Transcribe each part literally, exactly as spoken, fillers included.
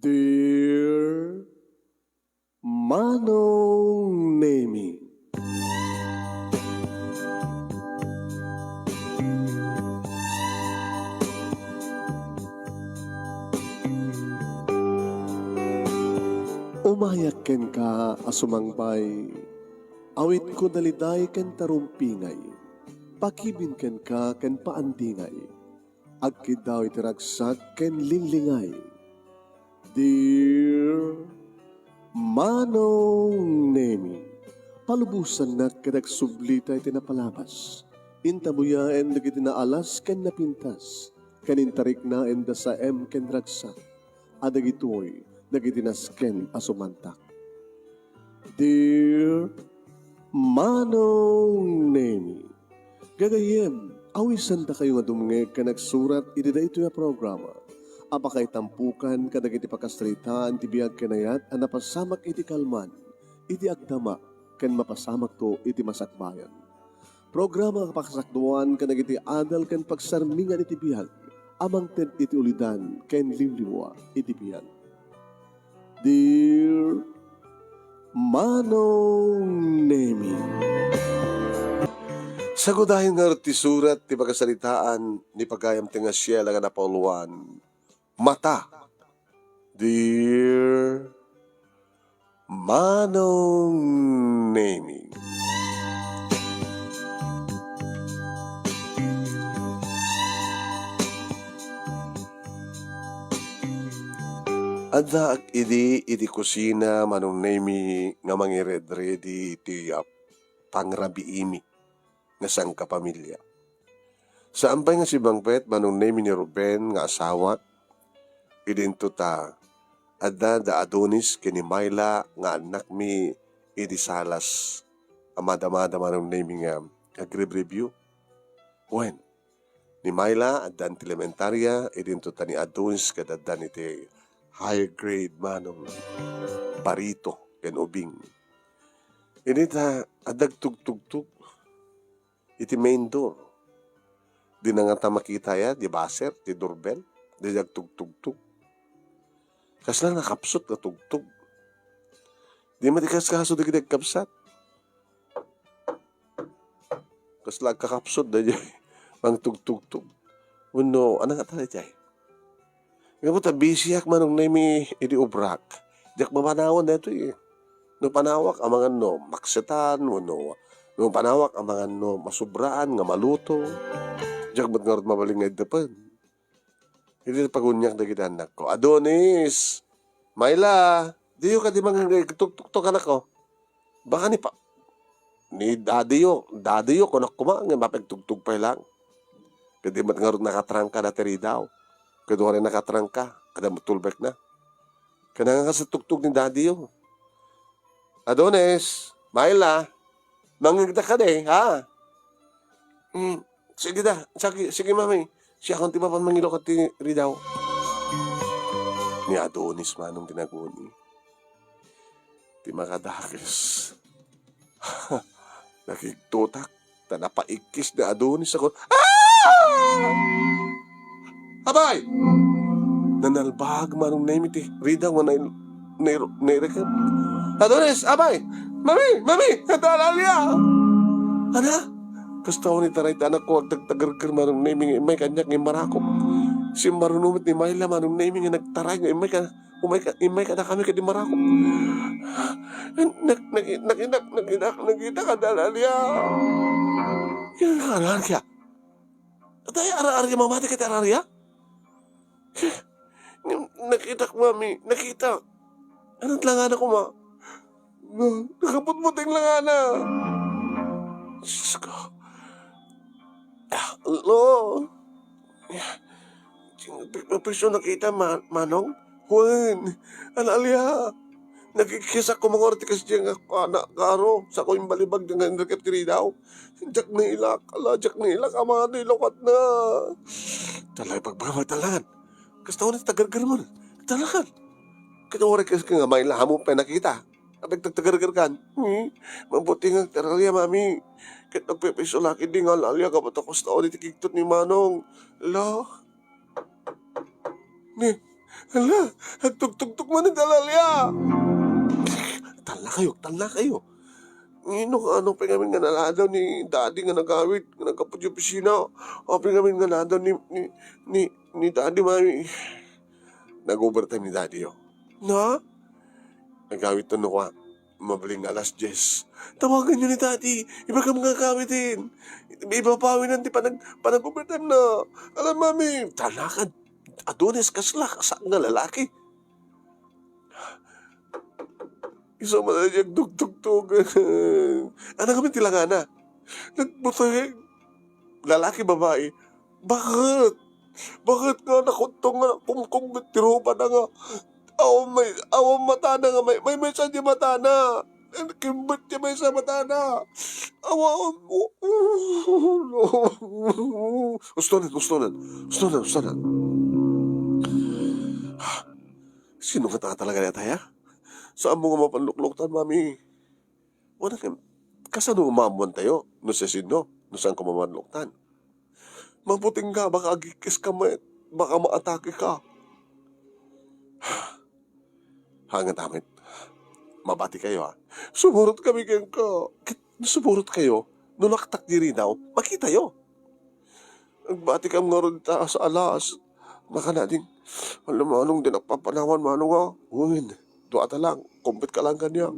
Dear Manong Nemi. Umayak kenka a sumangpay, awitko daliday ken tarumpingay, pakibin kenka ken paandingay. Agkiddaw iti ragsak ken linglingay. Dear Manong Nemi, palubosannak ket agsublita iti napalabas. Intabuyaen dagiti naalas ken napintas, ken intariknaen da saem ken ragsak. A dagitoy dagiti nasken a sumantak. Dear Manong Nemi, gagayyem, awisandakayo nga dumngeg ken agsurat iti daytoy a programa a pakaitampukan kadagiti pakasaritaan ti biag ken ayat a napasamak iti kalman, iti agdama, ken mapasamakto iti masakbayan. Programa a pakasakduan kadagiti adal ken pagsarmingan iti biag a mangted iti ulidan ken liwliwa iti biag. Dear Manong Nemi. Sagudayen nga ti surat ti pakasaritaan ni pagayam ti nga siela nga napauluan. Mata. Dear Manong Nemi. Addaak idi iti kusina, Manong Nemi, nga mangiredredi iti, ah, pangrabiimi nga sangkapamilya. Saan pay nga sibangpet, Manong Nemi, ni Ruben nga asawak, idinto ta adda da Adonis ken ni Myla nga annakmi idi salas a madamada, Manong Nemi, nga agribribio. Wen, ni Myla addan ti elementaria, idinto ta ni Adonis ket addan iti higher grade, Manong, barito ken ubing. Idi ta adda agtugtugtog iti main door. Dina ngata makita ya, di buzzer, di doorbell, di agtugtugtog. Kasla nakapsut nga tugtog. Di man ti kaskaso dagiti agkapsat. Kasla agkakapsut daydiay mangtugtugtog. Wenno, ania ngata daydiay? Ngem ta busyak, Manong Nemi, idi ubrak. Diak mapanawan daytoy, eh. No panawak, amangan no maksetan, wenno, no panawak, amangan no masubraan nga maluto. Diak met ngarud mabalin nga iddepen. Idi paguniak dagiti annakko, "Adonis, Myla, diyo kadi mangtugtugtog, anakko?" Baka ni pa-, ni dadiyo, dadiyo, kunak koma, nga mapagtugtog pay lang. Ket di met ngarud nakatrangka dati ridaw. Ket waray nakatrangka, adda met tulbekna. Kinangan sa tugtog ni dadiyo. "Adonis, Myla, mangngegda kadi, ha?" "Hmm, sige da, sige, sige, mami. Siakon ti mapan mangilukat ti ridaw." Ni Adonis manong ti naguni. Ti makadakes. Nakigtotak, ta napaikkis ni Adonis ako. Ah! Abay! Nanalbag manong Nemi ti ridaw nga nai-, nai-, nairikep. "Adonis, abay! Mami! Mami! Adda Alalia!" Ana? Kasta ni taray ti anakko, agtagtagerger manong Nemi nga immay kaniak nga immarakop. Simmaruno met ni Myla manong Nemi nga nagtaray nga immay ka Umay ka, immay kadakami ket immarakop. Nak-, nak-, nakitak, nakitak, nakitak, adda Alalia. Ket nakaanan kaya? Adda ar-aria, mamati ket ar-aria? Nakitak, mami, nakitak. Ania ti langana koma? Nakaputputeng langana. Sus ko. Ah, lo. Pi-, piso nakita, ma-, manong? Wen, Alalia. Nakikkisak ko mangor ti kasdiay nga anak, karo. Sako imbalibag nga inrikep ti ridaw. Diak nailak. Ala, diak nailak. Ama, nailukatna. Talay pagpamatalan. Kasta ulit tagargar mo. Talangan. Ket uray kas nga Myla, ammom pay nakita. Apay agtagtagargarkan? Hmm? Mabuti nga agtararia, mami. Ket nagpipiso la ketdi nga Alalia, gapu ta kasta ulit ti kigtot ni manong. Lo. Ni, Hala, agtugtugtog man ti Alalia. Talna kayo, talna kayo. Ngeno, ano pay ngamin nga naladaw ni Daddy nga nagawid, nga nagkapudyo opisina? Apay ngamin nga naladaw ni, ni, ni, ni Daddy, Mami? Nag-overtime ni Daddy, oh. Na? Nagawid to no kwa. Mabaling alas diyes. Tawagan niyo ni Daddy. Ibagam nga gawidin. Ibabawinan ti panag-, panag-overtime na. Alam, Mami, talakan. Adonis, kasla, kasla nga lalaki. Isu man ay agdugdugtog. Ano kami tilangana? Nagbuteng. Lalaki, babae. Bakit? Bakit nga nakuttong nga kumkumbit ti rupa na nga? Awan may, awan matana nga may, may, may sa di matana. Kimbit ti may sa matana. Awan. Ustonan, ustonan. Ustonan, ustonan. Sino nga ta talaga ni Ataya? Saan mo nga mapanlukluktan, Mami? Wala kay, kasano nga maammoantayo no siasino, no saan ko mamanluktan? Mabuting ka, baka agikis ka met, baka maatake ka. Hangat amet. Mabati kayo, ha? Sumurot kami kenka. Ket no sumurot kayo, no naktak diri daw, makitayo. Agbati kam ngarud ta sa alas. Nakana din. Alam, Manong, di nakpapanawan, Manong, ah. Uy, dua ta lang. Kumpit ka lang kanya.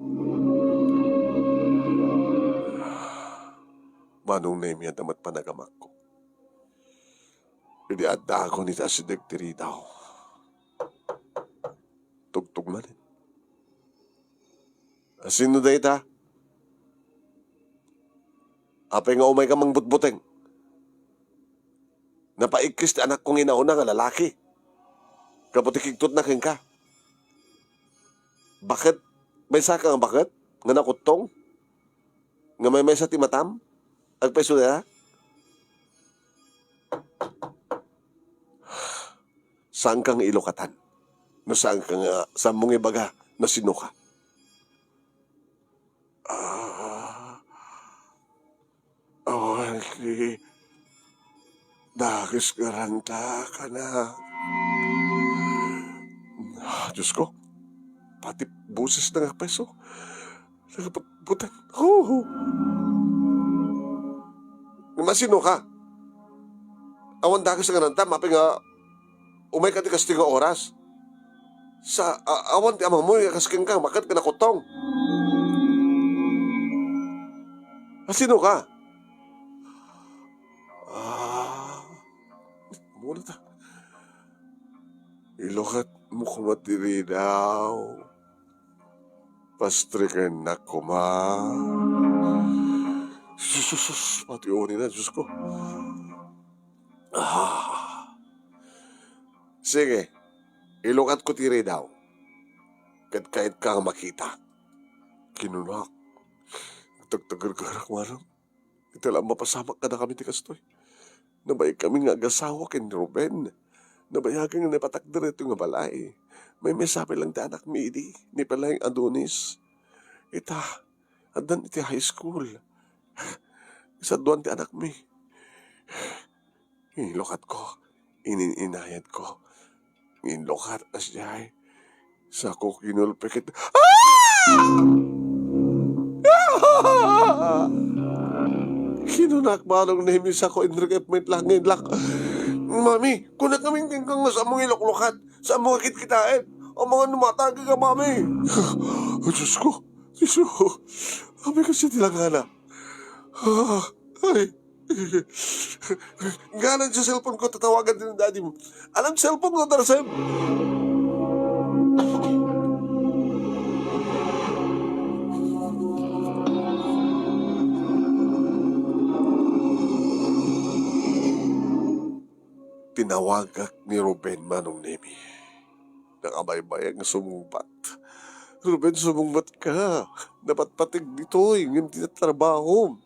Manong Nemi, adda met panagamakko. Idi adda ako ni asideg ti ridaw. Tugtog manen. Asino dayta? Apay nga umay ka mangbutbuteng? Napaikkis ti anakko nga inauna nga lalaki. Gapu ti kigtotna kenka. Baket? Maysa ka nga baket? Nga nakuttong? Nga maymaysa ti matam? Agpayso dayta? Saan ka nga ilukatan? No saan ka nga, saan mo nga ibaga no sino ka? Ah, awan ti dakes nga ranta, kana. Ah, Diyos ko, pati boses na nga peso. Nagputputan. Oh. Masino ka? Awan dakes nga ranta, mapi nga umay ka ti kastoy nga oras. Sa, a-, awan ti amamoy, kas kenka, maket ka nakuttong. Asino ka? Ah, muna ta. Ilukat mo koma ti ridaw. Pastriken na koma. Sus, sus, sus, pati uni na, Diyos ko. Ah. Sige, ilukat ko ti ridaw. Ket kayat ka nga makita. Kinunak. Tagtagargarak, manang. Ita la mapasamak kadakami ti kastoy. Nabayagan kami nga agasawa ken ni Ruben. Nabayagan nga napatakder ito nga balay. Maymaysa pay lang ti anakmi idi, ni Peleng Adonis. Ita, addan iti high school. Isaduan ti anakmi. Inlukatko, inin-inayatko. Inlukat, asdiay. Sako kinulpikit. Ah! Kinunak, Manong Nemi, sako inrikep met lang inlak. Mami, kunak ngamin kenka nga saan mo iluklukat, saan mo kitkitaen. Amangan no matake ka, Mami. Oh, Diyos ko, Diyos ko. Abi kasi ti langana. Ah, ay. Ngana ti cellphone ko, tatawagan din ang daddy mo. Alam, cellphone ko, Tarsem. Tinawagak ni Ruben, Manong Nemi. Nakabaybayag nga sumungbat. Ruben, sumungbat ka. Napatpateg ditoy, ngem ti trabahom.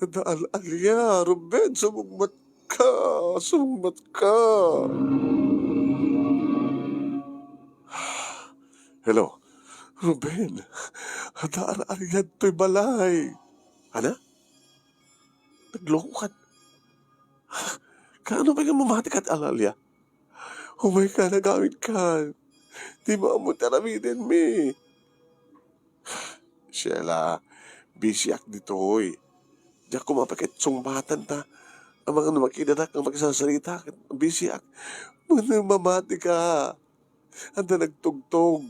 Adda al-alia, Ruben, sumungbat ka, sumungbat ka. Hello, Ruben, adda ar-arian toy balay. Ana? Nagloko ka? Kaano pay nga mamati ka ti al-alia? Umayka, nagawidka. Dimo ammo ti aramidenmi. Sheila, busy-ak ditoy. Diak koma pakit sungbatan ta. Amangan no makidadak nga makisarsarita, ket busy-ak. Mano mamatika. Adda nagtugtog.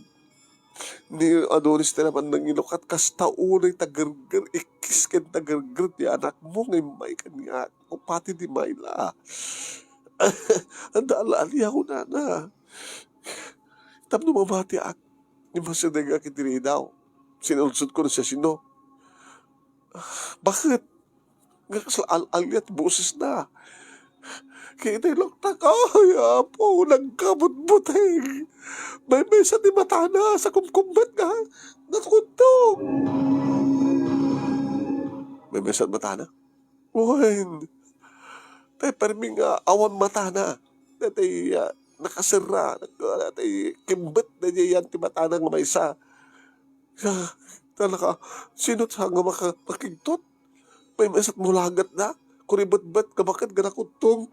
Ni Adonis ti napan nangilukat, kasta unay tagerger, ikkis ken tagerger ti anakmo nga immay kaniak. Upati di Myla. Adda al-alia kunana. Tapno mamatiak, immasidegak iti ridaw. Sinulsodko no siasino. Bakit? Nga kasla al-alia ti bosesna. Kiniloktak, ay, Apo, nagkabutbuteng. Maymaysa ti matana, sa kumkumbet nga nakuntog. Maymaysa ti matana? Wen. Tay permi nga awan matana. Daytoy, ah, nakaserra. Daytoy kimbet daydiay ti matana nga maysa. Ah, talaga, sino ti nga maka-, makigtot? Maymaysa ti mulagetna. Kuribetbet nga bakit nga nakuntog.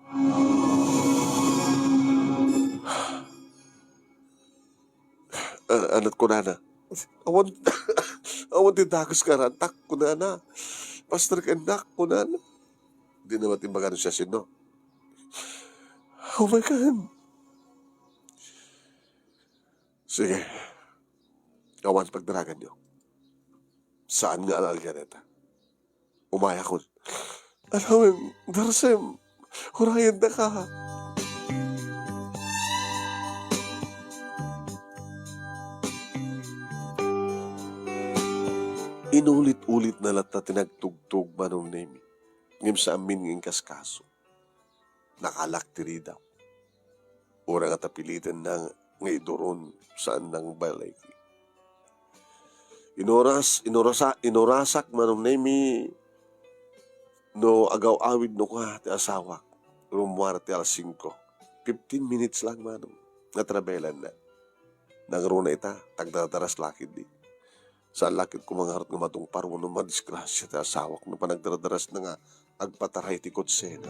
Ah, ania't kunana? Awan, awan ti dakes nga arantak, kunana. Mastrekennak, kunana. Dina met imbaga no siasino. Oh my God. Sige. Awan pagdaraganyo. Saan nga al-alia dayta? Umayakon. Alawen, Darsem, urayendaka. Inulit-ulitna latta ti nagtugtog, Manong Nemi, ngem saan met nga inkaskaso. Nakalak ti ridaw. Uray nga ta pilitenna nga iduron, saanna nga balay. Inuras-, inurasa-, inurasak, Manong Nemi, no agaw-awid no kua ti asawak, rummuar ti alas singko. Fifteen minutes lang, Manong, nga travelanna. Nangruna ita, tagdardaras la ketdi. Saan la ket koma ngarud nga matungpal wenno madisgrasia ti asawak no panagdardarasna nga agpataray ti kotsena.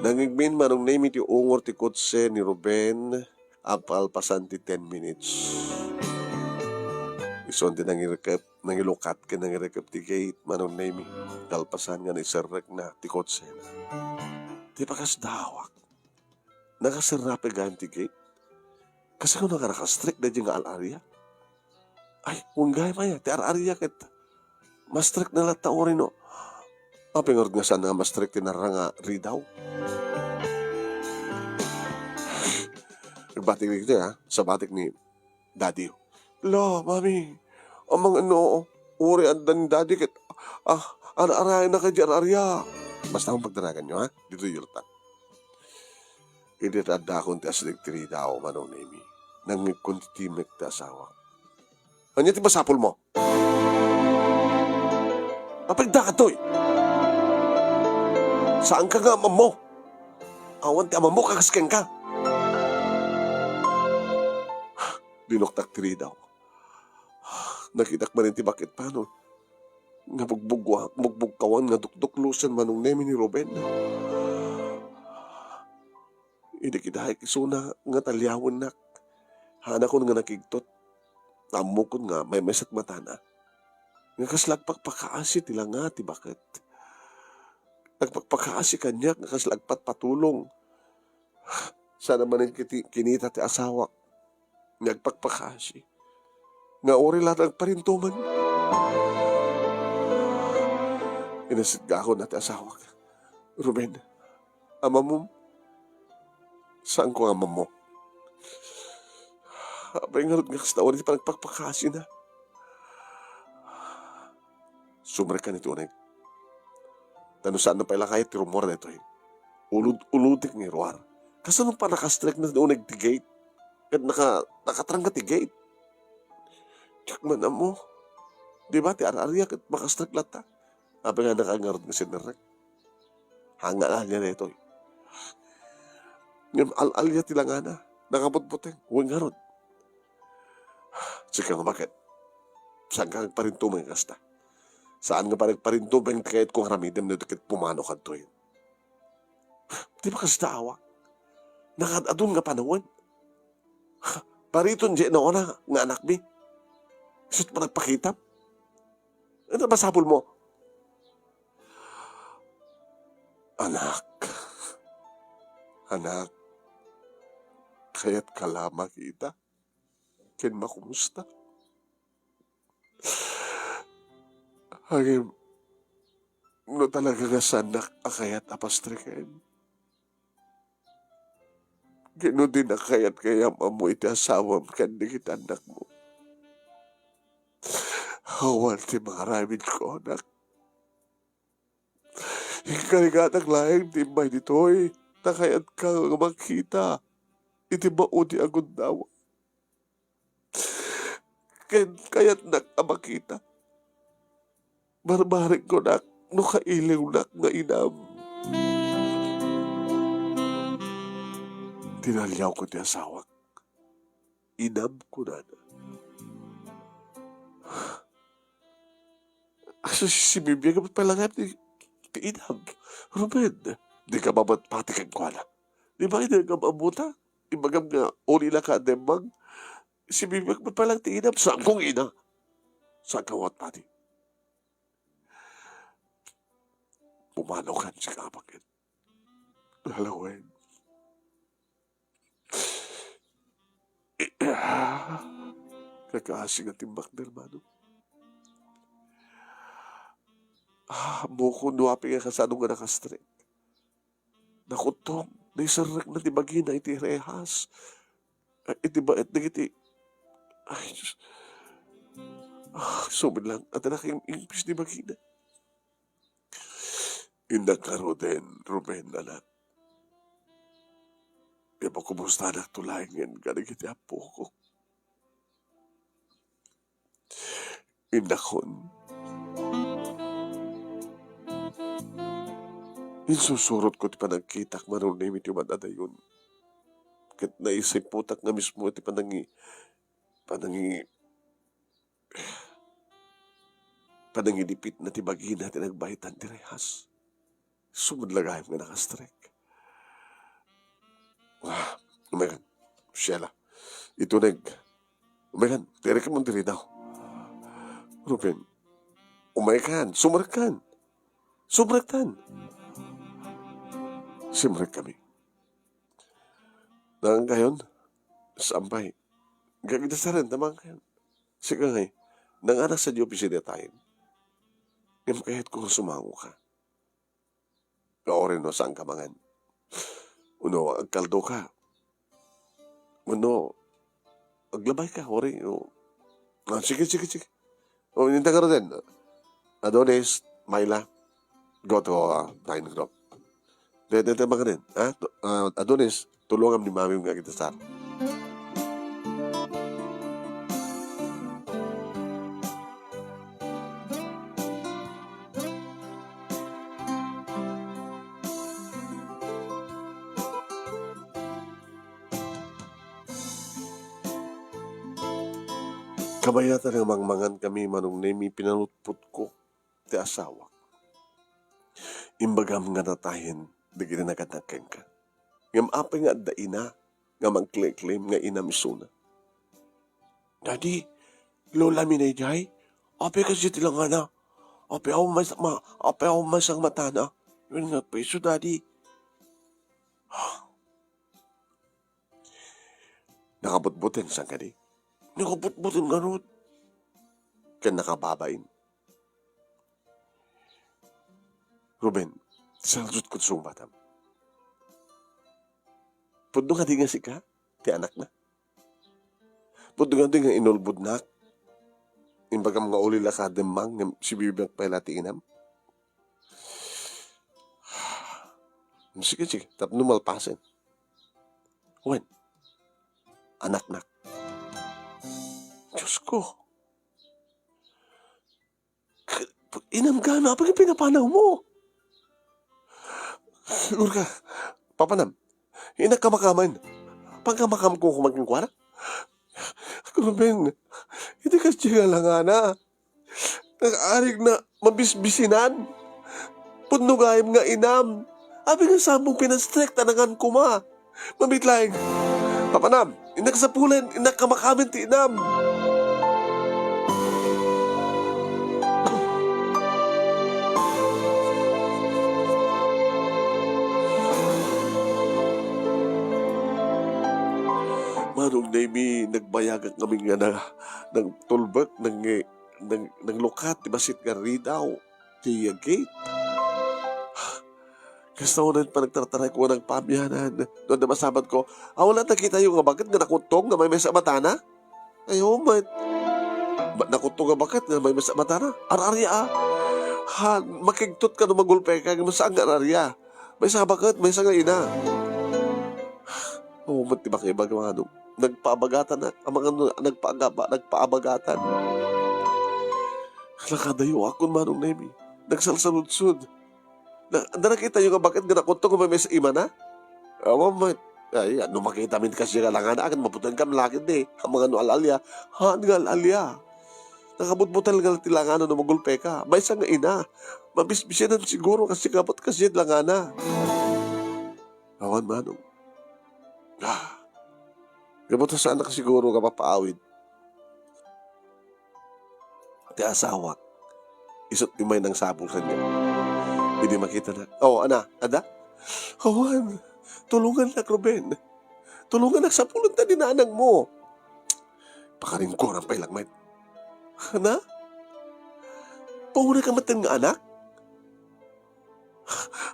Nangngegmin, Manong Nemi, ti ungor ti kotse ni Ruben, apalpasan ti ten minutes. Isu ti nangirekep, nangilukat ken nangirekep ti gate, Manong Nemi, kalpasan nga naiserrekna ti kotsena. Ti pakasdaawak. Nakaserra pay gayam ti gate. Kasano nga nakastrek daydiay nga al-aria? Ay, wen gayam aya, ti ar-aria ket mastrekna latta uray no. Apay ngarud nga saan nga mastrekna nga ridaw? Nagbatik dagitoy, ha? Sa batik ni Daddy. Lo, Mami, amangan no, uray adda ni Daddy ket, ah, ar-arayna kadi ar-aria. Basta awan pagdaraganyo, ha? Ditoy yurta. Idi addakon ti asideg ti ridaw, Manong Nemi, nangngegkon ti timek ti asawa. Ania ti masapulmo? Apay dakadoy? Saanka nga amammo? Awan ti amammo, kakas kenka. Dinuktak ti ridaw. Nakitak manen ti bakit panon nga bugbugwa-, bugbugkawan nga dukduklosen, Manong Nemi, ni Ruben. Idi kitak isuna nga taliawennak, hanakon nga nakigtot. Ammokon nga maymaysa ti matana. Nga kasla agpakpakaasi ti langa ti baket. Agpakpakaasi kaniak nga kasla agpatpatulong. Saan manen kiti-, kinita ti asawak nga agpakpakaasi. Nga uray la agparintuman. Inasitgakon ti asawak. Ruben, amamom? Saanko nga amammo? Apay ngarud nga kasta uray ti panagpakpakasina? Sumrekkan iti uneg. Ta no saanna pay la kayat ti rummuar daytoy, ulod-ulodik nga iruar. Kasano pa nakastrekna ti uneg ti gate? Ket naka-, nakatrangga ti gate. Diak man ammo. Di ba ti ar-aria ket makastrek latta? Apay nga naka ngarud nga sinerrek? Hanga la nia daytoy. Ngem al-alia ti langana. Nakabutbuteng. Wen ngarud. Sika nga baket. Saanka agparintumeng kasta? Saan nga panagparintumeng ti kayatko nga aramidem no di ket pumano kadtoy? Di ba kasta awak? Nakaad-adun nga panawen. Bariton diay naona nga anakmi. Isu't panagpakitam. Ania masapulmo? Anak. Anak. Kayatka la makita ken makumusta? Ngem, no talaga nga saannak a kayat a pastreken, ken no dinak kayat nga iyam-ammo iti asawam ken dagiti annakmo, awan ti mangaramidko, anak. Inkarigatak laeng ti immay ditoy, ta kayatka nga makita iti maudi a gundawak. Ken kayatnak a makita. Barbarikko, nak, no kailiwnak nga inam. Tinaliawko ti asawak. Inam, kunana. Aso, sibibiag met pay laeng ti, ti inam. Ruben, dika mamatpati kenkuana. Di ba, inam, ammota? Imbagam nga, uli la ka, Demang. Sibibiag met pay laeng ti inam. Saankong ina. Saanka mamatpati. Pumanaw kan si Kapaket. Lalawen. Kakaasi nga timbak, hermano. Ah, bukon no apay nga kasano nga nakastrek. Nakuttog, naiserrekna ti bagina iti rehas. Ah, iti baet dagiti, ay, Diyos. Ah, sumid lang, adda nakaimpis ti bagina. Innak ngaruden, Ruben, anak. Ipakumustakto laengen kadagiti appokok. Innakon. Insursurotko ti panagkitak, Manong Nemi, ti umad-adayon. Ket naisiputak nga mismo ti panangi-, panangi-, panangilipitna ti bagina ti nagbaetan ti rehas. Sumud la gayam nga nakastrek. Ah, umaykan, Sheila. Ituneg. Umaykan, tirekam diri daw. Ruben, umaykan, sumrekkan. Sumrektan. Simrek kami. Nangankayon, sampay. Gagidasaren, ta mangankayon. Sika ngay, nanganak sa di opisina tayo. Ngem kayatko nga sumangoka. Nga uray no, saanka mangan. Wenno agkaldoka. Wenno, aglabayka, uray, o. Ah, sige, sige, sige. O, ininta ka rin. Adonis, Myla, go to, ah, dining room. Dede, dede, mangan, ha? To-, ah, Adonis, tulongam ni Mami nga agidasar. Kabayatan nga mangmangan kami, Manong Nemi, pinalutpotko ti asawak. Imbagam nga natayen dagiti nagannak kenka. Ngem apay nga adda ina nga mangkleklem nga inam isuna? Daddy, Lola mi daydiay? Apay kadi ti langana? Apay awan maysa-, ma-, apay awan maysa nga matana? Wen nga agpaiso, Daddy. Nakabutbuten, saan kadi? Nakabutbuten ngarud. Ken nakababain. Ruben, saludko ti sungbatam. Pudno kadi nga sika ti anakna? Pudno kadi nga inulbodnak? Imbagam nga uli la ka, Demang, ngem sibibiag pay la ti inam? Sige, sige, tapno malpasen. Wen, anaknak. Diyos ko. Inam gayam, apay nga pinapanawmo? Siguro ka, papanam. Innak kamakaman. Pangkamakam ko kuman kenkuana. Ruben, iti kasta nga langana. Nagaarig na mabisbisinan. Pudno gayam nga inam. Apay nga saanmo pinastrek ta nangan koma. Mamitlaeng. Papanam, innak sapulen, innak kamakamin ti inam. Manong Nemi, nagbayagak ngamin nga na, nagtulbek, nang, nang, nanglukat ti bassit nga ridaw ti gate. Kasta unay panagtartaray ko nga nagpaamianan. No adda masabat ko, "Awan la nakitayo nga baket nga nakuttong nga maymaysa a matana?" Ay, oo, met. Ba, nakuttong nga baket nga maymaysa a matana? Ar-aria, a. Ha, makigtot ka no magulpe ka, nga saan nga ar-aria. Maysa a baket, maysa nga ina. Oo, met ti makaibaga, manong. Nagpaabagatan na, amang ano, nagpaagaba-, nagpaabagatan. Nakadayo akon, Manong Nemi. Nagsalsaludsod. Na, adda nakitayo nga baket nga nakuttong nga maymaysa a imana? Awan met. Ay, no makitamin kasdiay nga langana, akin maputeng ka no lakid di. Amang ano al-alia. Haan nga al-alia. Nakabutbutel nga ti langana no magulpe ka. Maysa nga ina. Mabisbisianan siguro kasdiay, gapu ta kasdiay langana. Awan, Manong. Ah. Gapu ta saanak siguro nga mapaawid ti asawak. Isu't immay nangsapul kaniak. Idi makitana. Oh, ana, adda? Awan. Tulongannak, Ruben. Tulongannak, sapulen ta ni nanangmo. Pakaringgoram pay laeng met. Ana? Paunay ka met nga anak?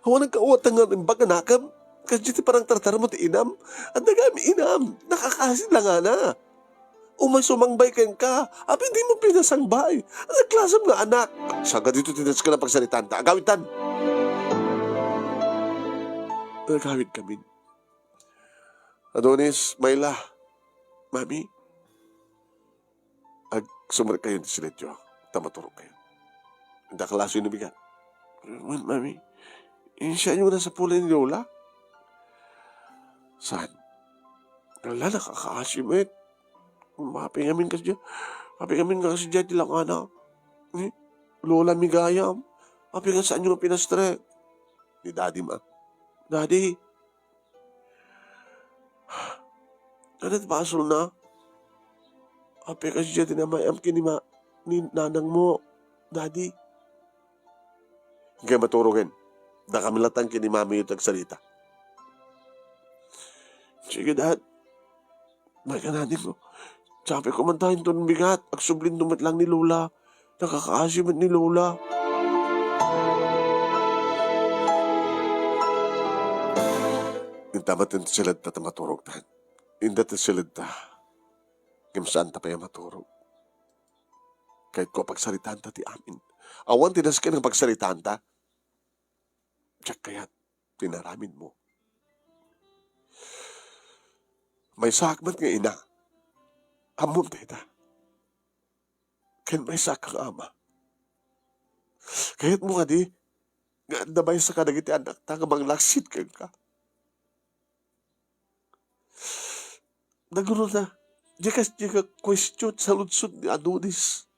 Awan nagkawatan nga imbag, anakem. Kasdiay ti panangtartarmo ti inam. Adda gayam inam. Nakakaasi langana. Umay sumangbay kenka. Apay dimo pinasangbay? Ania klasem nga anak? Saan nga ditoy ti nasken a pagsaritanta? Agawidtan. Nagawidkamin. Adonis, Myla, Mami, agsumrekkayo iti siledyo, ta maturogkayo. Adda kalasoy no bigat. Wen, Mami, insiaanyo nga nasapulen ni Lola? Saan? Ala, nakakaasi met. Apay ngamin kasdiay, apay ngamin nga kasdiay ti langana. Ni Lola mi gayam. Apay nga saanyo nga pinastrek? Ni Daddy, Ma. Daddy, Ania ti basolna? Apay kasdiay ti namay-am ken ni ma-, ni nanangmo, Daddy? Inkay maturogen. Dakami latta ken ni Mamiyo ti agsarita. Sige, Dad. Mayka, Daddy ko. Sapay ko man ta inton bigat. Agsublin to met laeng ni Lola. Nakakaasi met ni Lola. Inta met ti siledta ta maturogta. Inta ti siledta. Ngem saanta pay a maturog. Kayatko a pagsaritaanta ti amin. Awan ti nasken nga pagsaritaanta. Diak kayat ti inaramidmo. Maysaak met nga ina. Ammom dayta. Ken maysaak nga ama. Kayatmo kadi nga adda maysa kadagiti annakta nga manglaksid kenka? Nagruna, diak kasdiay nga question saludsod ni Adonis.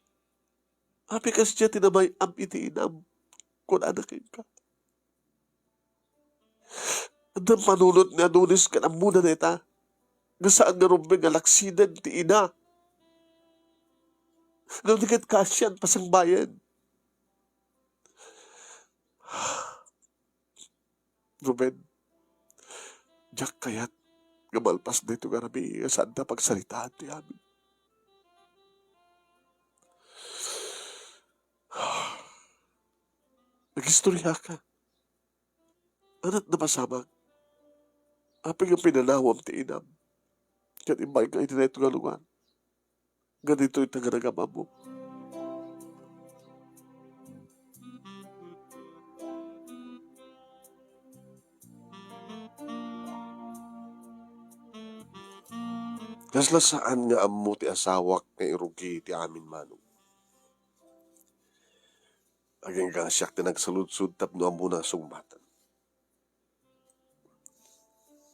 Apay kasdiay ti namay-am iti inam, kunana kenka. Adda panunot ni Adonis ken ammona dayta, nga saan nga rumbeng nga laksiden ti ina. No di ket kaasian, pasangbayen. Ruben, diak kayat nga malpas daytoy nga rabii nga saanda pagsaritaan ti amin. Nagistoriaka. Ania't napasamak? Apay nga pinanawam ti inam ket immaykam iti daytoy nga lugar? Nga ditoy ta nga nagam-ammo. Kasla saan nga ammo ti asawak nga irugi ti amin, Manong. Agingga siak ti nagsaludsod tapno ammona a sungbaten.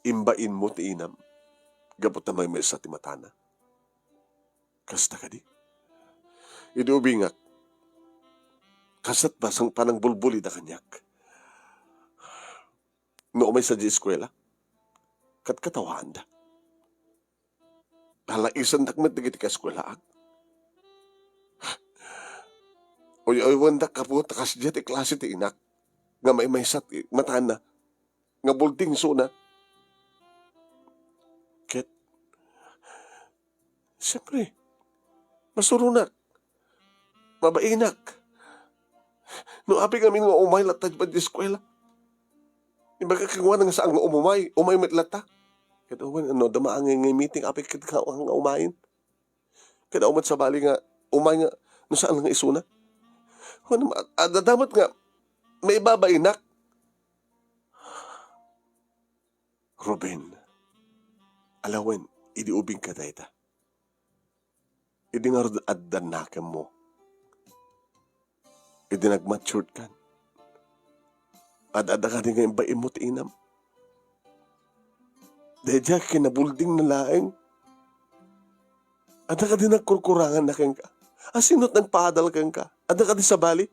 Imbainmo ti inam gapu ta maymaysa ti matana. Kasta kadi? Idi ubingak, kasta't basang panangbulbulida kaniak. No umay sadiay eskuela, ket katawaanda. Nalaisendak met dagiti kaeskuelaak. Uy-uywandak, gapu ta kasdiay ti klase ti inak nga maymaysa ti matana, nga bulding isuna. Ket, siempre, masuronak, mabainak. No apay ngamin nga umay latta idiay eskuela, imbagak kenkuana nga saan nga umumay, umay met latta. Ket awan, no adda maangay nga meeting, apay ket nga, nga umayen. Ket awan met sabali nga umay nga no saan nga isuna. Wen, ad-, adda met nga maibabainak. Ruben, alawen, idi ubingka dayta. Idi ngarud adda nakemmo. Idi nagmaturedkan. Ad-adda kadi nga imbainmo ti inam. Daydiay kinabuldingna laeng. Adda kadi nagkurkuranganna kenka. A, sino ti nagpaadal kenka? Adda kadi sabali?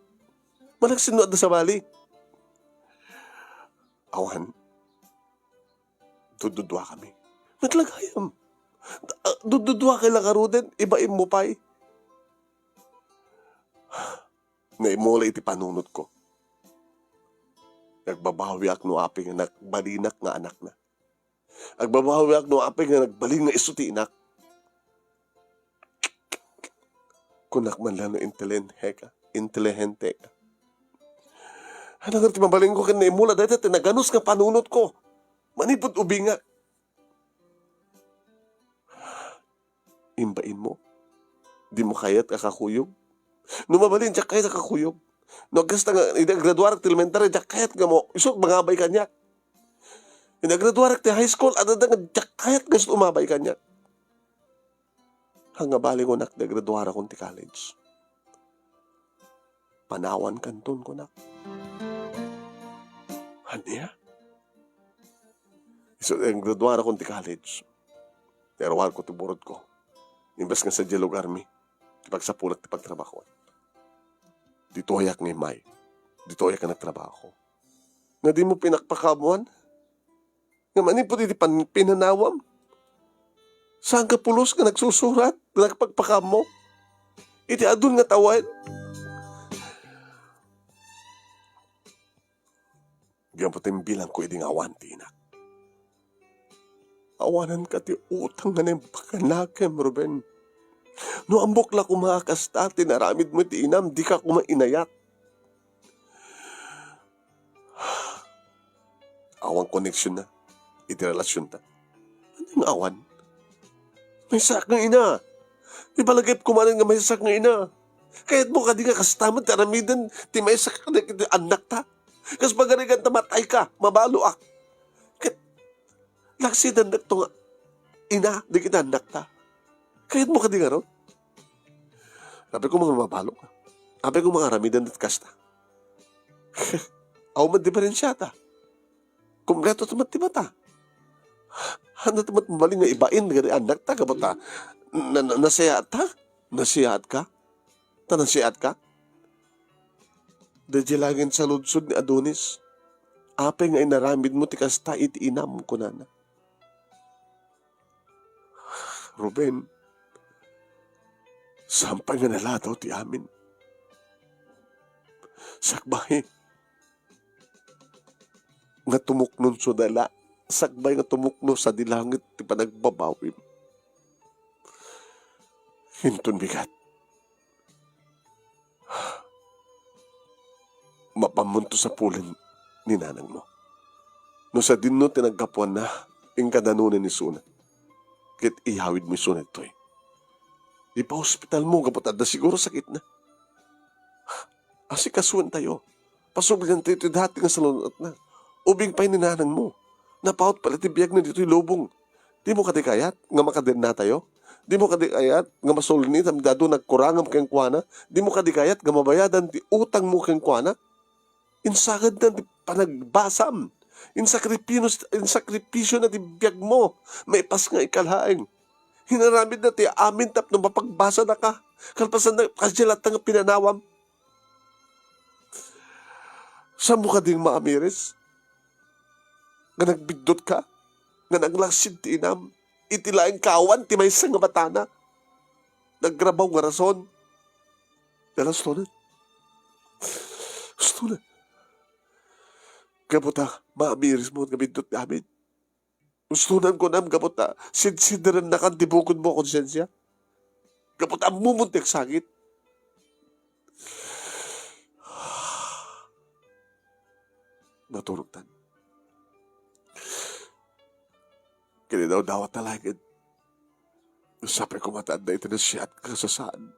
Managsinno adda sabali? Awan. Dududuakami. Met la gayam. Ah, dududuakay la ngaruden, ibainmo pay. Naimula iti panunotko. Agbabawiak no apay nga nagbalinak nga anakna. Agbabawiak no apay nga nagbalin nga isu ti inak. Kunak man la no intelihente ka, intelihente ka. Ania ngarud ti mabalinko ken naimula dayta ti naganus nga panunotko? Manipud ubingak. Imbainmo. Dimo kayat a kakuyog? No mabalin, diak kayat a kakuyog. No agkasta nga, idi agraduarak ti elementary, diak kayat nga mo, isu mangabay kaniak. Idi agraduarak ti high school, adda nga diak kayat nga isu umabay kaniak. Haan nga balinko, kunak, idi agraduarakon ti college. Panawankanton, kunak. Ania? Isu, idi agraduarakon ti college, naruarko ti burodko. Imbes nga sadiay lugarmi, ti pagsapulak ti pagtrabahoan. Ditoyak nga immay. Ditoyak nga nagtrabaho. Nga dimo pinakpakaammoan? Nga manipud iti pan-, pinanawam? Saan ka pulos nga nagsusurat, nga nagpakpakaammo? Iti adun nga tawen? Gapu ta imbilangko idi nga awan ti inak. Awananka ti utang nga naimbag kanakem, Ruben. No ammok la koma a kasta ti inaramidmo iti inam, dika koma inayat. Awan koneksionna iti relasionta. Ania nga awan? Maysaak nga ina. Ibalagip koma nga maysaak nga ina. Kayatmo kadi nga kasta met ti aramiden ti maysaak kadagiti annakta? Kas pagarigan ta matayka, mabaloak. Ket laksidannak to nga ina dagiti annakta. Kayatmo kadi ngarud? Apay koma nga mabaloka. Apay koma nga aramiden ti kasta. Awan met diferensiata. Kompleto ta met ti mata. Haan ta met mabalin nga ibain dagiti annakta, gapu ta na-, na-, nasayaatta? Nasayaatka? Ta nasayaatka? Daydiay laengen saludsod ni Adonis. Apay nga inaramidmo ti kasta iti inam, kunana. Ruben, saan pay nga naladaw ti amin. Sakbay nga tumuknonso dala, sakbay nga tumukno sadi langit ti panagbabawim. Inton bigat, mapanmonto sapulen ni nanangmo. No sadinno ti naggapuanna, inka danonay isuna. Ket iyawidmo isuna ditoy. Ipaospitalmo gapu ta adda siguro sakitna. Asikasuentayo. Pasubliantayo ti dati nga salun-atna. Ubing pay ni nanangmo. Napaut pay la ti biagna ditoy lubong. Dimo kadi kayat nga makadennatayo? Dimo kadi kayat nga masulni ta adu nagkurangam kenkuana? Dimo kadi kayat nga mabayadan ti utangmo kenkuana? Insagidna ti panagbasam. Insakripinos-, insakripisiona ti biagmo. Maipas nga ikaw laeng. Inaramidna ti amin tapno mapagbasanaka. Kalpasanna, kasdiay latta nga pinanawam. Saanmo kadi nga maamiris nga nagbiddutka? nga naglaksid ti inam iti laeng kawan ti maysa nga matana. Nagrabaw nga rason. Dala, ustonan. Ustonan. Gapu ta maamirismo nga biddut ti amin. Ustonan kunam gapu ta sidsidirennakan ti bukodmo a konsensia. Gapu ta ammomon ti agsakit. Naturogtan. Kinidawdawat ta laeng. Sapay koma ta adda iti nasiat a kasasaan.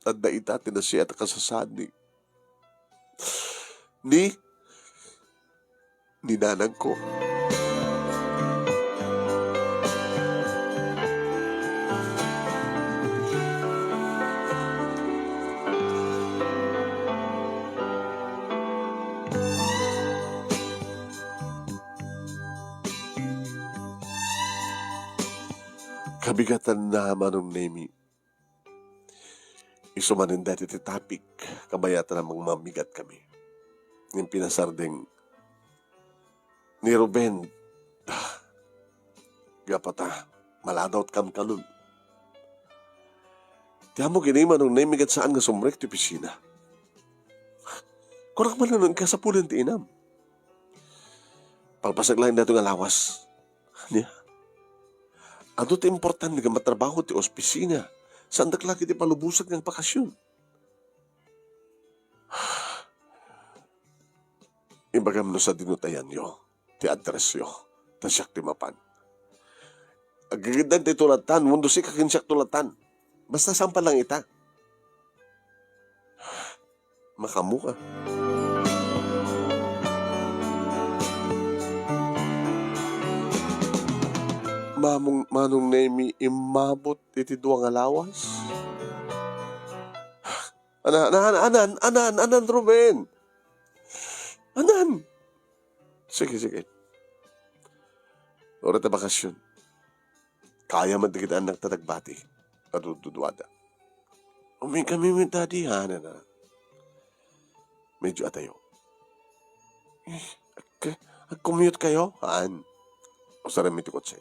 Adda ita ti nasiat a kasasaan ni, ni, ni nanangko. Kabigatanna, Manong Nemi. Isu manen daytoy ti topic, kabayatan a mangmamigat kami. Ngem pinasardeng ni Ruben, ah, gapu ta maladawt kamkamon. Ti ammok idi, Manong Nemi, ket saan nga sumrek ti opisina. Kunak man no inka sapulen ti inam. Palpasak laeng daytoy nga lawas. Ania? Adu ti importante nga matrabaho ti opisina. Saandak la ket ti palubosan nga bakasyon. Ibagam no sadino ti ayanyo, ti addressyo, ta siak ti mapan. Agigiddan ti tulatan, wenno sika ken siak tulatan. Basta saan pay laeng ita. Makaammoka. Mamong, Manong Nemi, immabot iti dua nga lawas. Ana-, ana-, ana-, anan, anan, anan, Ruben? Anan? Sige, sige. Uray ta bakasyon. Kaya man dagiti annakta ti agbati. Adu-, duduada. Uminkami met, Daddy, ha? Nana. Medyo adayo. Eh, ag-, ag-commute kayo? Haan. Usarem mi ti kotsek.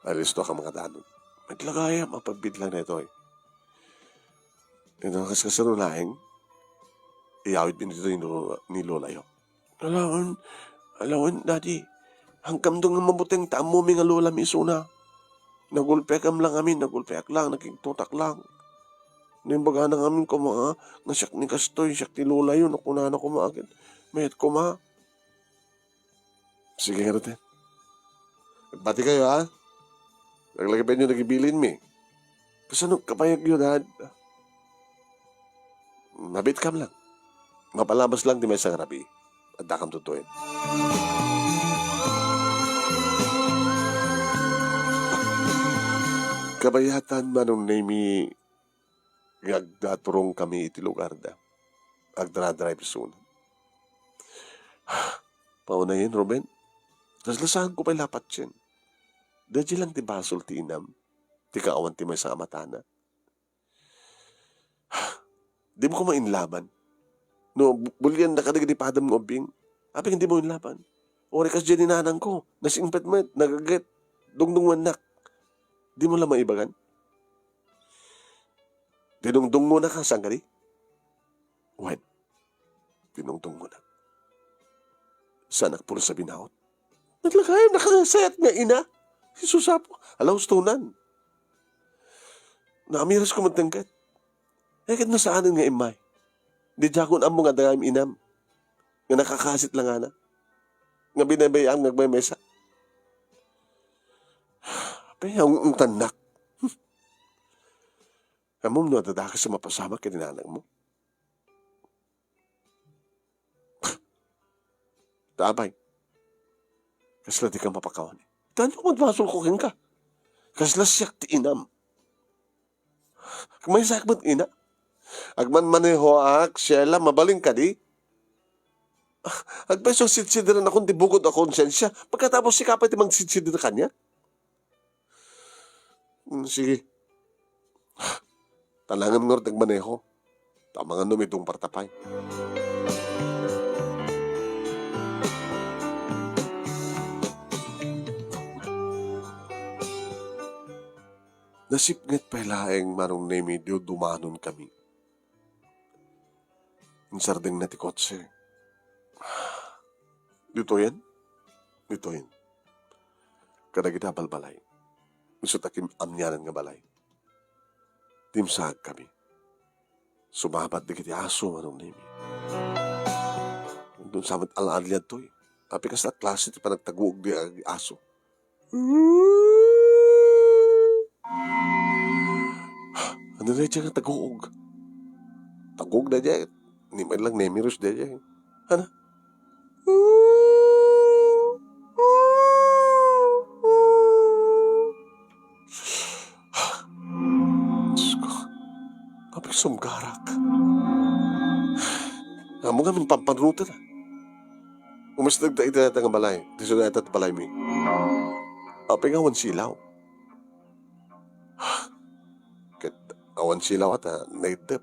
Alisto ka makadanon. Met la gayam, mapagbit lang daytoy. Ino, kaskasano laeng? Iyawid mi ditoy ni lo-, ni lolayo. Alaen, alaen, Daddy. Hangkamto nga mabuteng ta ammomi nga lolami isuna. Nagulpiak ngamin, nagulpiak lang, nakigtotak lang. Naimbagana ngamin koma nga siak ni kastoy, siak ti lolayo, no kunana koma ket mayat koma. Sige ngarud. Agbati kayo, ha? Laglagipenyo dagiti bilinmi. Kasano kabayagyo, Dad? Mabiitkam lang. Mapalabas lang ti maysa nga rabii. Addakam tudtoyen. Kabayatan, Manong Nemi, nga agturongkami iti lugarda. Agdra-drive isuna. Paunayen, Ruben, kasla saanko pay la patien. Daydiay lang ti basol ti inam, ti kaawan ti maysa a matana. Dimo koma inlaban. No, bu-, buliannak kadagiti padam nga ubbing, apay nga dimo inlaban? Uray kasdiay ni nanangko, nasingpet met, nagaget, dungdungngoennak. Dimo la maibagan? Dinungdungngonaka, saan kadi? Wen, dinungdungngonak. Saanak pulos a binaut. Naglagayam nakasayat nga ina. Jesus apo. Ala, ustonan. Naamiras ko met ket. Eh, ket nasaanen nga immay. Di diakon ammo nga dagayam inam. Nga nakakasit langana. Nga binabay-am nga agmaymaysa. Apay, ang, ang tanak. Ammom no adda dakes a mapasamak ken ni nanangmo? Ta apay, kasla dika mapakawan. Ita, ania met basolko kenka? Kasla siak ti inam. Agmaysaak met ina. Agmanmanehoak, Sheila, mabalin kadi? Agpayso, sidsidiranakon ti bukod a konsensia. Pagkatapos, sika pay ti magsidsidir kaniak? Mm, sige. Talangem ngarud ti agmaneho. Ta amangan no midungparta pay. Nasipnget pay laeng, Manong Nemi, diyo dumanonkami. Insardengna ti kotse. Ditoyen? Ditoyen. Kadagiti a balbalay. Isu ta kim-, amianan nga balay. Dimsaagkami. Sumabat dagiti aso, Manong Nemi. Dun sa met al-adli adtoy. Apay, kasla klase ti panagtaguog di ag-, aso? Ano na dyan nga taguog? Taguog na dyan. Ni man lang Nemi Rose na dyan. Ano? Diyos ko, apay, sumgarak. Amo ngamin pampanrutan, a. Umisdag ta iti dayta nga balay. Ti sudayta ti balaymi. Apay nga awan silaw. Ket awan silaw ta, naiddep.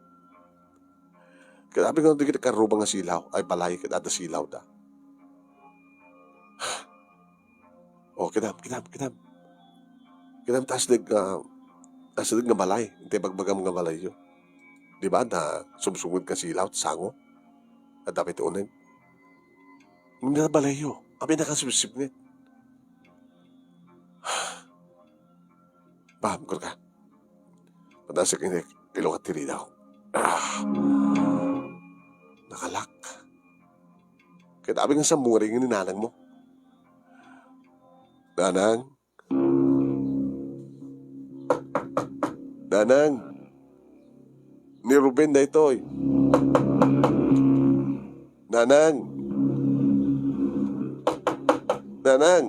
Ket apay nga dagiti karruba nga silaw, ay balay, ket adda silawda. O, kidam, kidam, kidam. Kidam, ta asideg, ah, ta asideg nga balay, ti bagbagam nga balayyo. Di ba, adda sumsumnged nga silaw, sango? Adda pay ti uneg. Ngem dayta balayyo, apay nakasipsipnget? Pam, kurka. Padasek ini, ilukat ti ridaw. Ah. Nakalak. Ket apay nga sammuring ni nanangmo? Nanang? Nanang? Ni Ruben daytoy. Nanang? Nanang?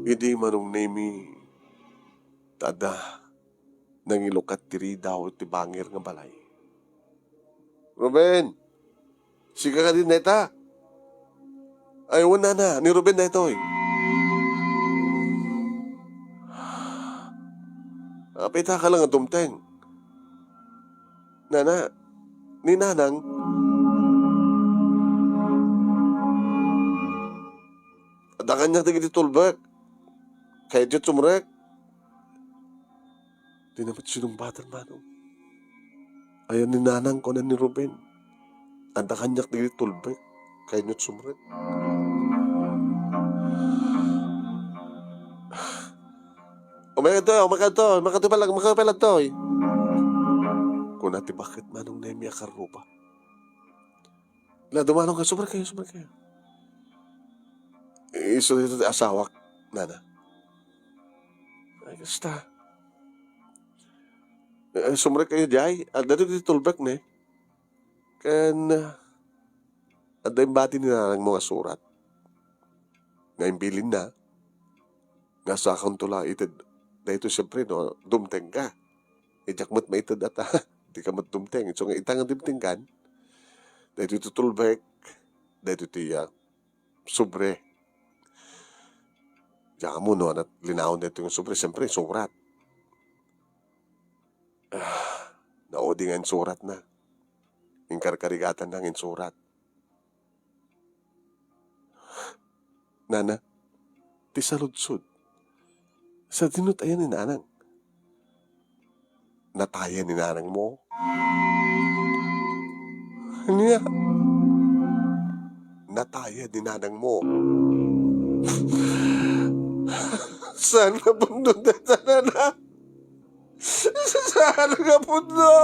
Idi Manong Nemi, ta adda nangilukat ti ridaw iti bangir nga balay. Ruben! Sika kadi dayta? Ay, wen, nana, ni Ruben daytoy. Apay ta ka lang a dumteng? Nana, ni nanang? Adda kaniak dagiti tulbek. Kayatyo sumrek? Di na met sinungbaten, manong. Ayan ni nanang, kuna ni Ruben. Adda kaniak dagiti tulbek. Kayatyo sumrek. Umayka ditoy, umayka ditoy, umayka ditoy pala, umayka pala ditoy. Kuna ti baket, Manong Nemi, a karruba. La, dumanonka, sumrekkayo, sumrekkayo. Isu dayta ti asawak, nana. Ay, kasta. Eh, sumrekkayo diay. Adda ditoy ti tulbek, ne? Ken, ah, adda imbati ni nanangmo nga surat. Nga imbilinna. Nga sakonto la ited daytoy, siempre, no, dumtengka. Diak met maited ata, dika met dumteng. Isu nga ita nga dumtengkan, daytoy ti tulbek, daytoy ti, ah, sobre. Diak ammo no, ania ti linaon daytoy nga sobre, siempre, surat. Ah, naudi nga insuratna. Inkarkarigatanna nga insurat. Nana, ti saludsod. Sadino ti ayan ni nanang? Natayen ni nanangmo? Ania? Natayen ni nanangmo. Saan nga pudno dayta, nana? Saan nga pudno?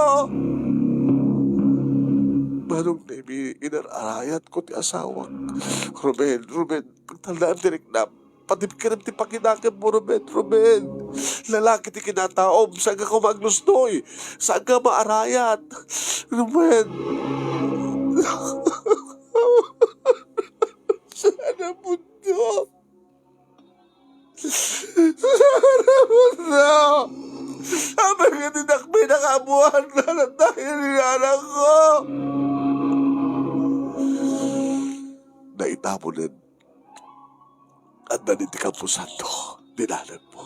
Manong Nemi, inar-arayatko ti asawak. Ruben, Ruben, pagtalnaem ti riknam. Pati kerem ti pakinakemmo, Ruben, Ruben. Lalaki ti kinataom, saanka koma aglustoy. Saanka maarayat. Ruben. Saan nga pudno? Saan nga pudno? Apay nga dinak pinakaammoan, natayen ni nanangko? Naitaponen. Adda ditoy kamposanto, ni nanangmo.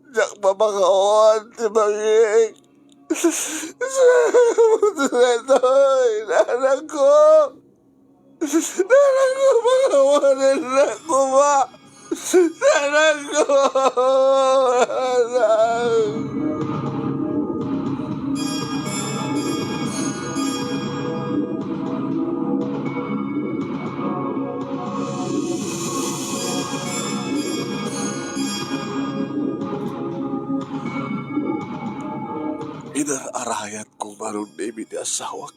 Diak mapakawan ti bangik. Saan nga pudno daytoy, nanangko? Nanangko, mga Awanen na koma. Sana ko. Inar-arayat kong manong Nemi ti asawak.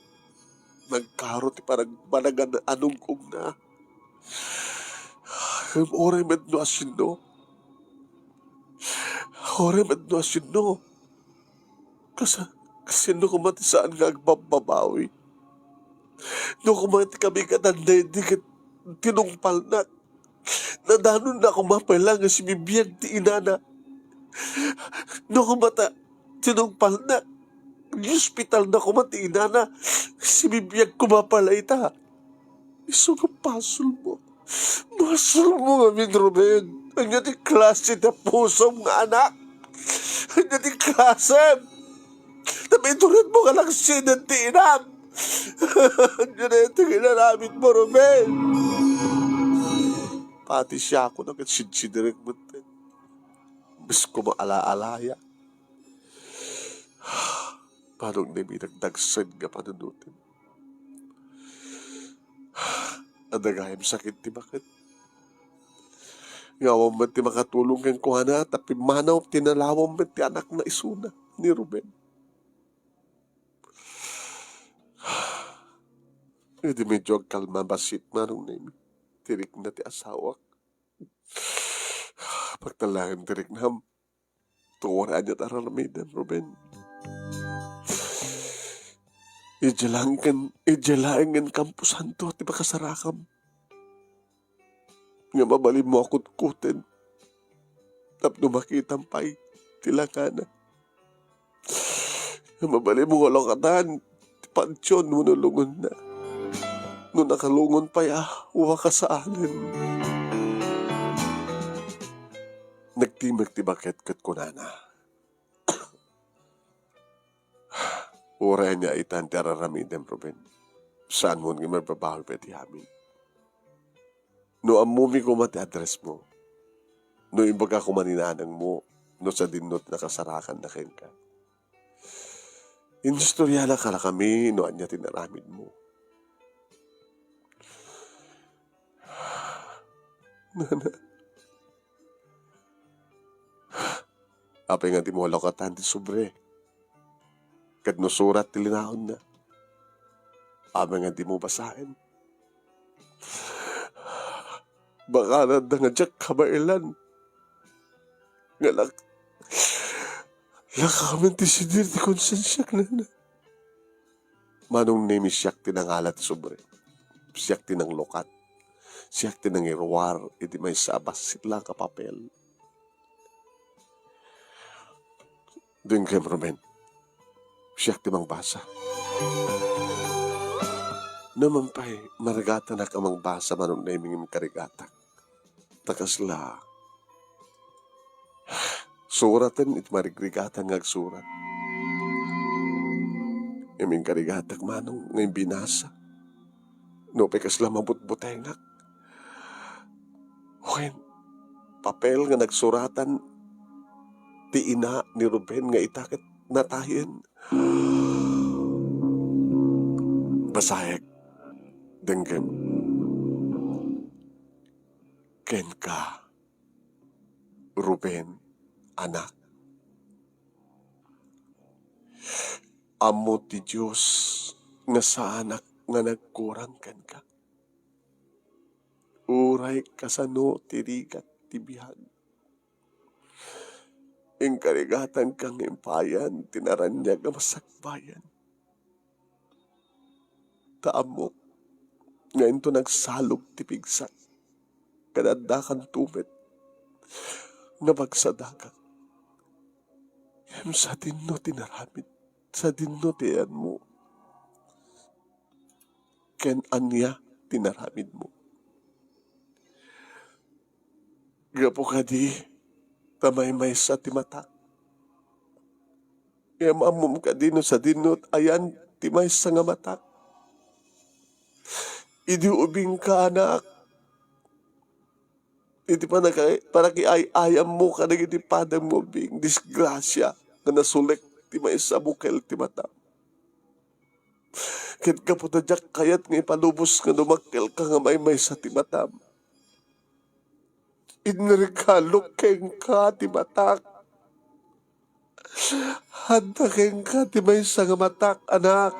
Nagkaro ti panag-, panagan-anugogna. Ngem uray met no asino, uray met no asino, kas-, kasino koma ti saan nga agbabbabawi? No koma ti kabigatanna idi ket tinungpalnak, nadanonna koma pay la nga sibibiag ti inana. No koma ta tinungpalnak, niospitalna koma ti inana, sibibiag koma pay la ita. Isu nga basolmo. Basolmo ngamin, Ruben. Ania ti klase ti pusom nga anak? Ania ti klasem? Ta ituritmo nga naksiden ti inam. Ania ti inaramidmo, Ruben? Pati siak no ket sidsidirek metten. Imbes koma ala-alaya. Manong Nemi, dagdagsen nga panunotem. Adda gayam sakit ti baket. Nga awan met ti makatulong kenkuana, ta pimmanaw ti nalawom met ti anakna isuna, ni Ruben. Idi medyo agkalma bassit, Manong Nemi, ti rikna ti asawak. Pagtalnaem ti riknam. Turay aniat a aramidem, Ruben. Idiay laeng ken, idiay laeng ken kamposanto ti pakasarakam. Nga mabalinmo a kutkoten tapno makitam pay ti langana. Nga mabalinmo nga lukatan ti pantion wenno lungonna. No nakalungon pay a, wakasaanen. Nagtimek ti baket ket kunana, "Uray ania itan ti ar-aramidem, Ruben, saanmon nga maibabawi pay ti amin. No ammomi koma ti addressmo, no ibaga koma ni nanangmo no sadinno ti nakasarakanna kenka. Inistorianak kadakami no ania ti inaramidmo." Nana, apay nga dimo lukatan ti sobre? Ket no surat ti linaonna, apay nga dimo basaen? Baka adda nga diak kabaelan nga lak-, lakamen ti sidir ti konsensiak, nana. Manong Nemi, siak ti nangala ti sobre. Siak ti nanglukat. Siak ti nangiruar iti maysa a bassit la nga papel. Denggem, Ruben. Siak ti mangbasa. No man pay, marigatanak a mangbasa, Manong Nemi, ngem karigatak. Ta kasla suraten iti marigrigatan nga agsurat. Ngem inkarigatak, Manong, nga imbinasa. Nupay kasla mabutbutengak. Wen, papel nga nagsuratan ti ina ni Ruben nga ita ket natayen. Basaek, denggem. Kenka, Ruben, anak. Ammo ti Dios nga saanak nga nagkurang kenka. Uray kasano ti rigat ti biag, inkarigatanka nga impayan ti naraniag a masakbayan. Ta ammok nga inton nagsalog ti pigsak, ket addakanto met nga pagsadakak. Ngem sadinno ti inaramid, sadinno ti ayanmo, ken ania ti inaramidmo. Gapu kadi ta maymaysa ti matak. Ngem ammom kadi no sadinno ti ayan ti maysa nga matak? Idi ubingka, anak, iti panaka-, panakiay-ayammo kadagiti padam nga ubing, disgrasia nga nasulek ti maysa a bukel ti matam. Ket gapu ta diak kayat nga ipalubos nga dumakkelka nga maymaysa ti matam, inregalok kenka ti matak. Adda kenka ti maysa nga matak, anak.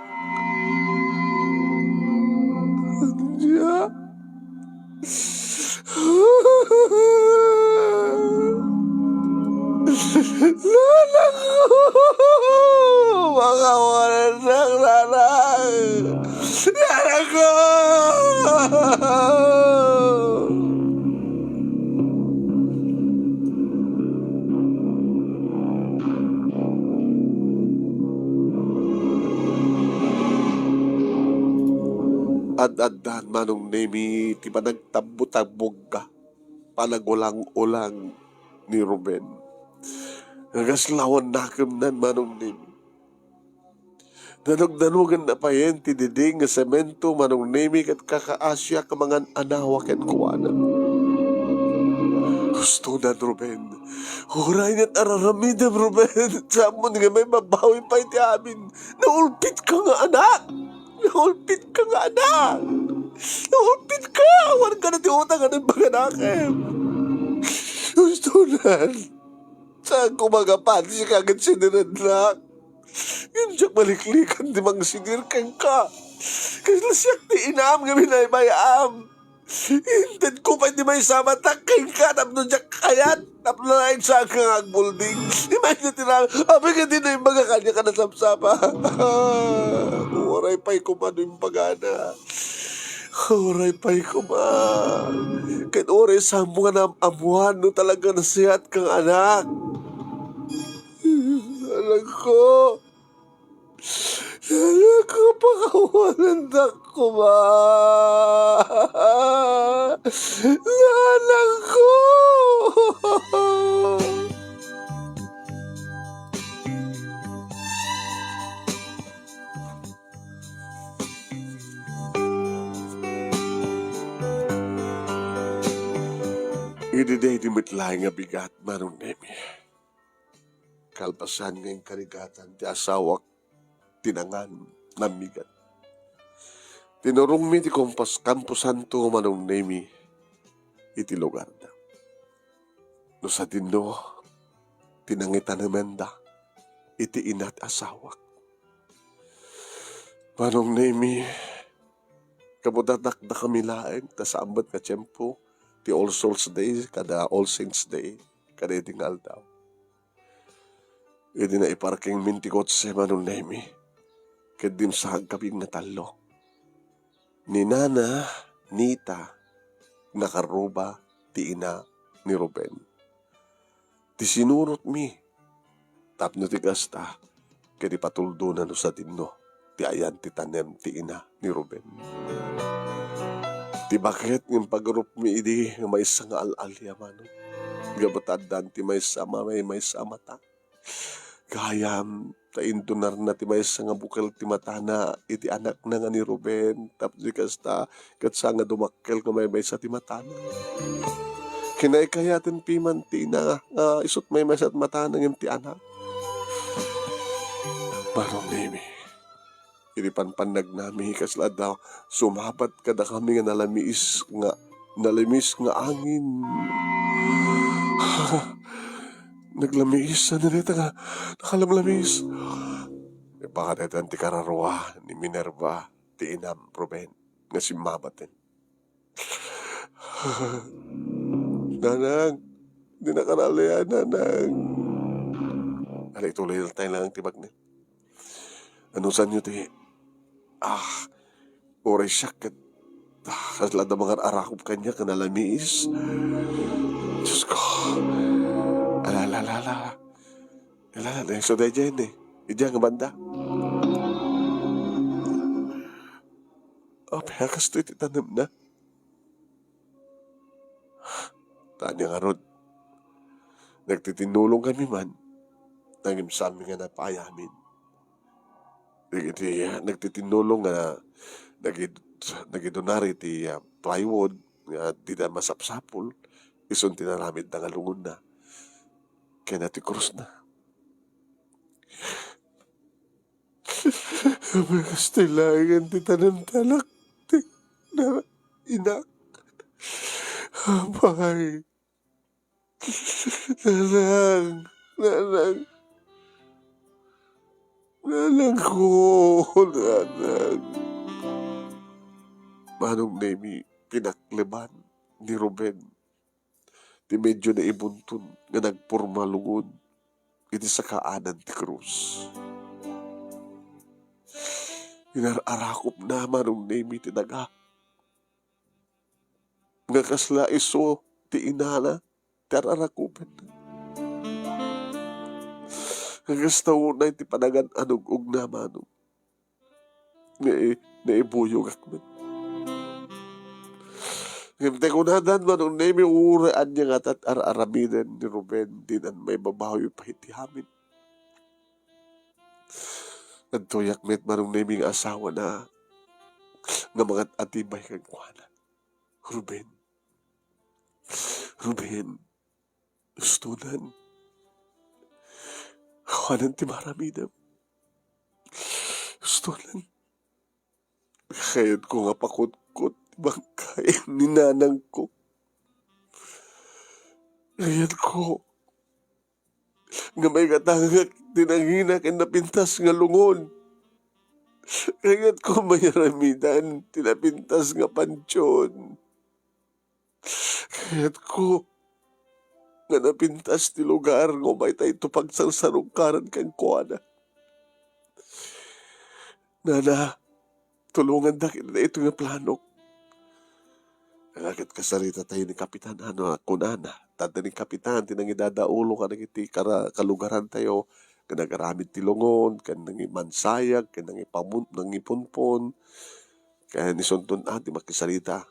Ania? Nanangko! Makawarannak, nanang! Nanangko! Ad-addan, Manong Nemi, ti panagtabbutabbuga, panagulang-ulang ni Ruben. Nga kasla awan nakemnan, Manong Nemi. Danugdanugenna payen ti diding nga semento, Manong Nemi, ket kakaasiak a mangan-anawa kenkuana. Husto na, Ruben. Uray ket ar-aramidem, Ruben. Saanmo nga maibabawi pay ti amin. Naulpitka nga anak! Naulpitka nga anak! Naulpitka! Awan kada ti utang a naimbaganakem. Husto na. Saanko mangapansi ka ket sinirednak. Ngem diak maliklikan ti mangsigir kenka. Kasla siak ti inam nga binaybay-am. Intedko pay ti maysa a matak kenka tapno diak kayat, tapno laeng saanka nga agbulding. Imayna ti na-, apay ket di naimbag a kaniak a nasapsapa. Uray pay koma no imbagana. Uray pay koma. Ket uray saanmo nga naam-ammoan no talaga nasayaat kang anak. Anakko. Anakko, pakawanandak koma. Anakko. Idi daydi met laeng nga bigat, Manong Nemi. Kalpasan nga inkarigatan ti asawak ti nangan, nammigat. Tinurongmi ti kumpas-, kamposanto, Manong Nemi, iti lugarda. No sadinno, ti nangitanemenda iti ina ti asawak. Manong Nemi, kabudadak dakami laeng, ta saan met nga tiempo ti All Souls Day, kada All Saints Day, kada idi nga aldaw. Idi naiparkingmin ti kotse, Manong Nemi, ket dimsagkami nga tallo. Ni Nana Nita, nakaruba ti ina ni Ruben. Ti sinurotmi, tapno ti kasta, ket ipatuldona no sadinno ti ayan ti tanem ti ina ni Ruben. Ti baket nga impagurupmi idi nga maysa nga al-alia, Manong. Gapu ta addan ti maysa a mamaymaysa a mata. Gayam ta indonarna ti maysa nga bukel ti matana iti anakna nga ni Ruben, tapno di kasta, ket saan nga dumakkel nga maymaysa ti matana. Kinaikayaten piman ti ina nga isut' maymaysa ti matana ngem ti anak. Manong Nemi, iti panpannagnami, kasla adda sumabat kadakami nga nalamiis nga, nalamiis nga angin. Naglamiis, saan dayta nga nakalamlamiis? Ipakat daytan ti kararua ni Minerva, ti inam Ruben, nga simmabaten. Nanang, di na karalian, Nanang. Ala, ituloy tayo lang ti bagnen. Ano sanyo ti, ah, uray siak ket, ah, kasla adda mangar-arakop kaniak nga nalamiis. Diyos ko. Ala, ala, ala, ala. Ala, ala, so daydiay ni. Idiay nga banda. Apay a kastoy ti tanemna? Tanya ngarud, nagtitinnulong kami man, ngem saanmi nga napaayamin. Iti, ah, nagtitinnulong nga nagid-, nagidunar iti, ah, plywood nga dida masapsapul, Isun ti naramidda nga lungonna ken ti krusna. Apay, kastoy laengen ti tanemta, anak, ti na-, inak. Apay. Nanang, nanang, nanang ko, nanang. Manong Nemi, kinakleban ni Ruben ti medyo naibuntun nga nagporma lungon iti sakaanan ti krus. Inar-arakupna, Manong Nemi, ti daga nga kasla isu ti inana ti ar-arakupenna. Nga kasta unay ti panagan-anug-ogna, Manong. Nga i-, naibuyogak met. Ngem ti kunadan, Manong Nemi, uray ania ngata ti ar-aramiden ni Ruben, dinan maibabawi pay ti amin. Adtoyak met, Manong Nemi, nga asawana nga mangat-atibay kenkuana. Ruben. Ruben. Ustonan. Awanan ti maaramidem. Ustonan. Kayatko nga pakutkot ti bangkay ni nanangko. Kayatko nga maigatangak ti nangina ken napintas nga lungon. Kayatko mairamidan ti napintas nga pantion. Kayatko nga napintas ti lugar nga umaytayto pagsarsarungkaran kenkuana. Nana, tulongandak iti daytoy nga planok. Nga ket kasaritatayo ni Kapitan, ano, kunana. Tadda ni Kapitan ti nangidadaulo kadagiti kara-, kalugarantayo, nga nagaramid ti lungon, ken nangimansayag, ken nangipamun-, nangipunpon, ken isunton a ti makisarita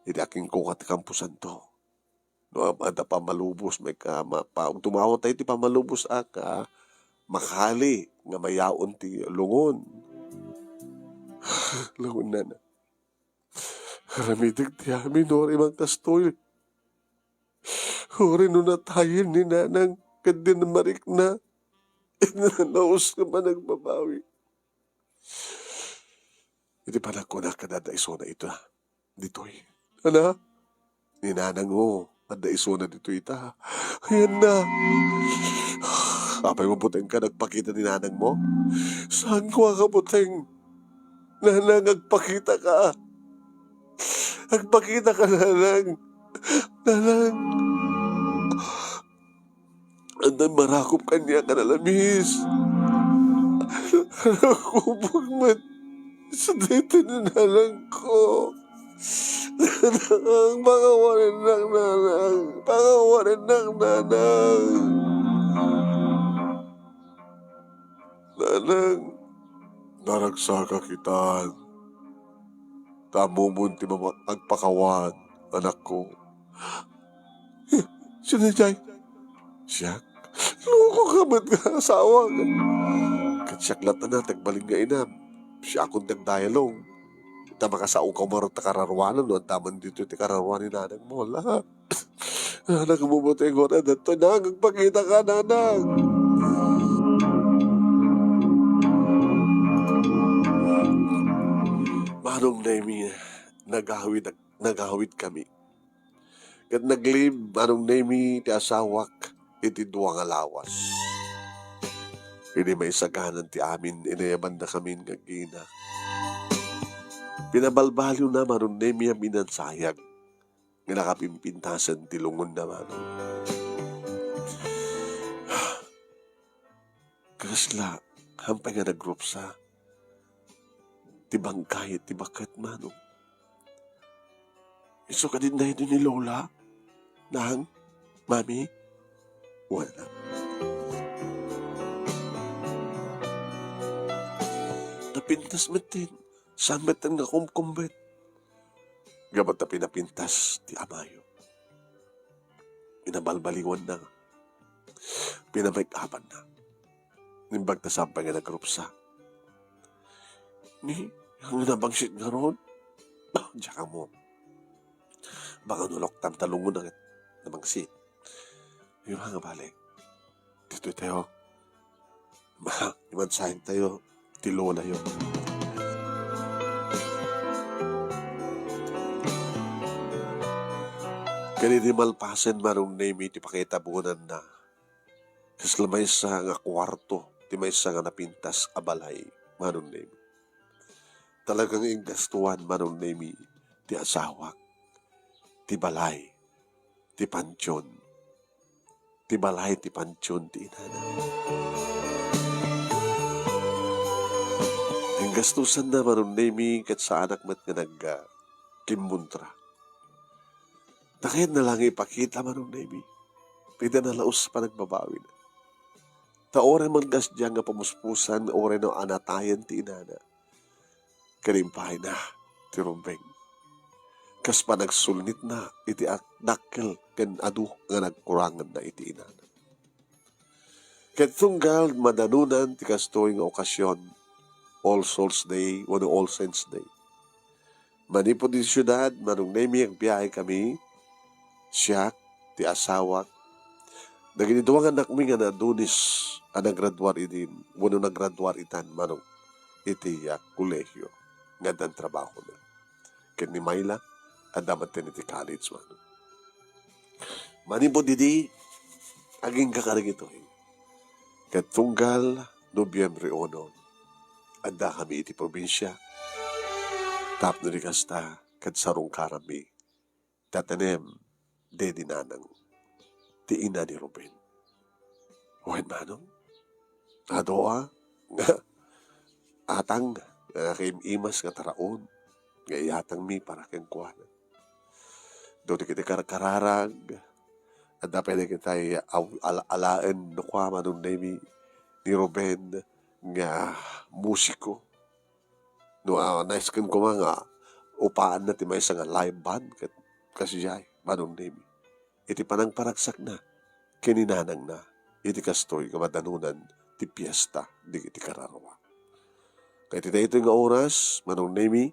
iti akingkuka ti kamposanto. No, adda pammalubos, may ka-, ma-, pa-, tumawag tayo ti pammalubos a ka-, makali nga mayaon ti lungon. Lungon, nana. Aramidek ti amin, uray man kastoy. Uray no natayen ni nanang ket di marikna, inanaus nga panagbabawi. Iti panagkunak, adda isuna ita ditoy. Ana? Ni nanangmo, adda isuna ditoy ita. Ayanna. Apay, mabuteng ka, nagpakita ni nanangmo? Saanko a kabuteng? Nanang, agpakita ka. Agpakita ka, nanang. Nanang. Adda marakop kaniak a nalamis. Nakupog met. Sa daytoy ni nanangko. Nanang, pakawarennak, nanang. Pakawarennak, nanang. Nanang, naragsakak itan. Ta ammom ti mama-, agpakawan, anakko. Eh, sino jay? Siak? Loko ka met nga asawa. Ket siak latta ti agbalin nga inam. Siakon ti agdayalong. Ta makasaoka met ta kararuanan, no adda man ditoy ti kararuan ni nanangmo, la. Anak, mabuteng uray adda ditoy, nang, agpakita ka, nanang. Manong Nemi, nagawid, nagawid kami. Ket naglib, Manong Nemi, ti asawak iti dua nga lawas. Idi maisaganan ti amin, inayabanda kamin nga agina. Pinabalbaliwna, Manong Nemi, a minansayag nga nakapimpintasen ti lungonna, Manong. Kasla, hampay nga nagrupsa ti bangkay ti baket, Manong. Isu kadi daytoy ni Lola? Nang? Mami? Wen, nak. Napintas metten. Saan metten nga kumkumbet? Gapu ta pinapintas ti amayo. Pinabalbaliwanna. Pinamake-upanna. Naimbag ta saan pay nga nagrupsa. Ni, ang nabangsit ngarud? Diak ammo. Baka nuloktam ta lungon ket namangsit. Ay, mga balik. Ditoy tayo. Ma, imansahin tayo ti lolayo. Kadi di malpasen, Manong Nemi, ti pakitabonanna. Kasla maysa nga kuarto, ti maysa nga napintas a balay, Manong Nemi. Talagang inggastuan, Manong Nemi, ti asawak, ti balay, ti pantion. Ti balay, ti pantion, ti inana. Inggastusanna, Manong Nemi, ket saanak met nga nag-, ah, kimmuntra. Ta kayatna lang ipakita, Manong Nemi, ti nalaus panagbabawina. Ta uray man kasdiay nga pamuspusan, uray no anatayen ti inana. Ken impayna ti rumbeng. Kas panagsulnitna iti ak-, dakkel ken adu nga nagkuranganna iti inana. Ket tunggal madanunan ti kastoy nga okasyon, All Souls Day wenno All Saints Day. Manipud iti siudad, Manong Nemi, agbiahe kami, siak, ti asawak, dagiti dua nga annakmi nga nadunis a nagraduar idin, wenno nagraduar itan, Manong, iti, ah, kolehio nga addan trabahona. Ken ni Myla, adda met iti college, Manong. Manipud idi, agingga kadagitoy. Ket tunggal Nobyembre uno, addakami iti probinsia. Tapno di kasta, ket sarungkaranmi, tatanem, dedi nanang, ti ina ni Ruben. Wen, Manong, adu a nga atang nga nakaim-imas nga taraon nga iyatangmi para kenkuana. Dagiti karkararag, adda pay dagiti aw-, ala-, alaen no kua, Manong Nemi, ni Ruben nga musiko. No, ah, naisken koma nga upaanna ti maysa nga live band ket kasdiay, Manong Nemi, iti panangparagsakna ken ni nanangna iti kastoy nga madanunan ti piesta dagiti kararua. Ket iti daytoy nga oras, Manong Nemi,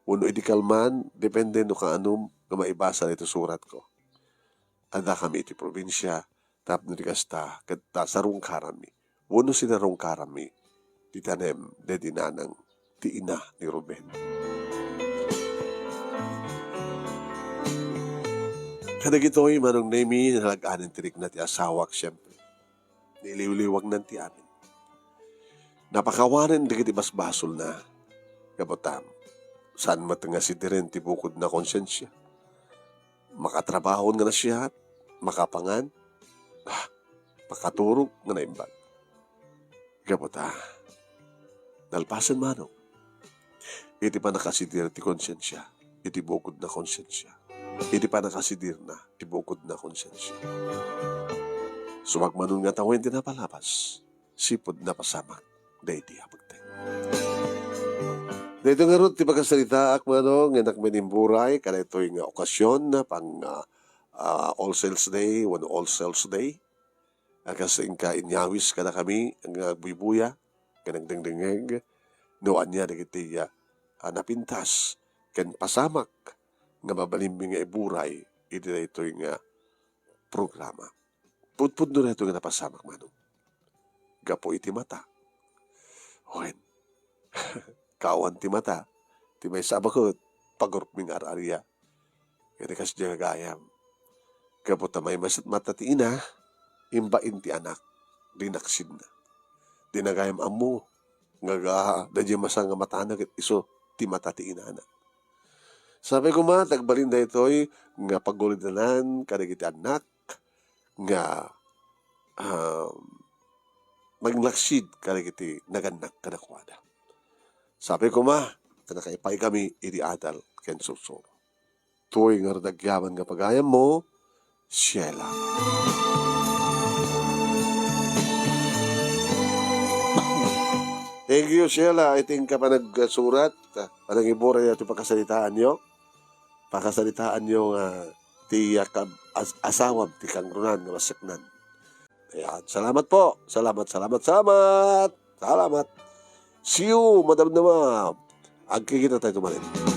wenno idi kalman, depende no kaanum nga maibasa daytoy suratko. Addakami iti probinsia, tapno di kasta, ket ta sarungkaranmi, wenno sinarungkaranmi, ti tanem, dedi nanang, ti ina ni Ruben. Kadagitoy, Manong Nemi, nalag-anen ti rikna ti asawak, siempre. Niliwliwagnan ti amin. Napakawanen dagiti basbasolna. Gapu ta, saan met nga sidiren ti bukodna konsensia. Makatrabaho nga nasiat, makapangan, ah, makaturog nga naimbag. Gapu ta, nalpasen, Manong, iti pannakasidir ti konsensia, iti bukodna konsensia, iti pannakasidirna ti bukodna konsensia. Sumagmanon nga tawen ti napalabas, sipud napasamak daydi a pagteng. Daytoy ngarud ti pakasaritaak, Manong, nga innak met imburay kadaytoy nga okasyon, pang, ah, ah, All Souls Day, wenno All Souls Day. A kas inka inyawis kadakami nga agbuybuya, nga nagdengdengngeg, no ania dagiti, ah, ah, napintas ken pasamak nga mabalinmi nga iburay iti daytoy nga programa. Pudpudno daytoy nga napasamak, Manong. Gapu iti mata. Wen, kawan ti mata, ti maysa a baket, pagurpmi nga ar-aria. Iti kasdiay gagayam. Gapu ta maymaysa ti mata ti ina, imbain ti anak, linaksidna. Dina gayam ammo nga aga, daydiay maysa nga matana ket isu ti mata ti inana. Sapay koma, ti agbalin daytoy nga pagulidanan kadagiti annak nga, um, manglaksid kadagiti nagannak kadakuada. Sapay koma, a nakaipaykami iti adal ken sursuro. Toy ngarud agyaman nga pagayammo, Sheila. Thank you, Sheila. Iti inka panagsurat, panangiburay ti pakasaritaanyo. Pakasaritaanyo nga ti, ah, kab-, as-, asawam ti kangrunaan nga maseknan. Ayan. Salamat po. Salamat, salamat, salamat. Salamat. See you, madam, madam. Agkikita tayo tumanin.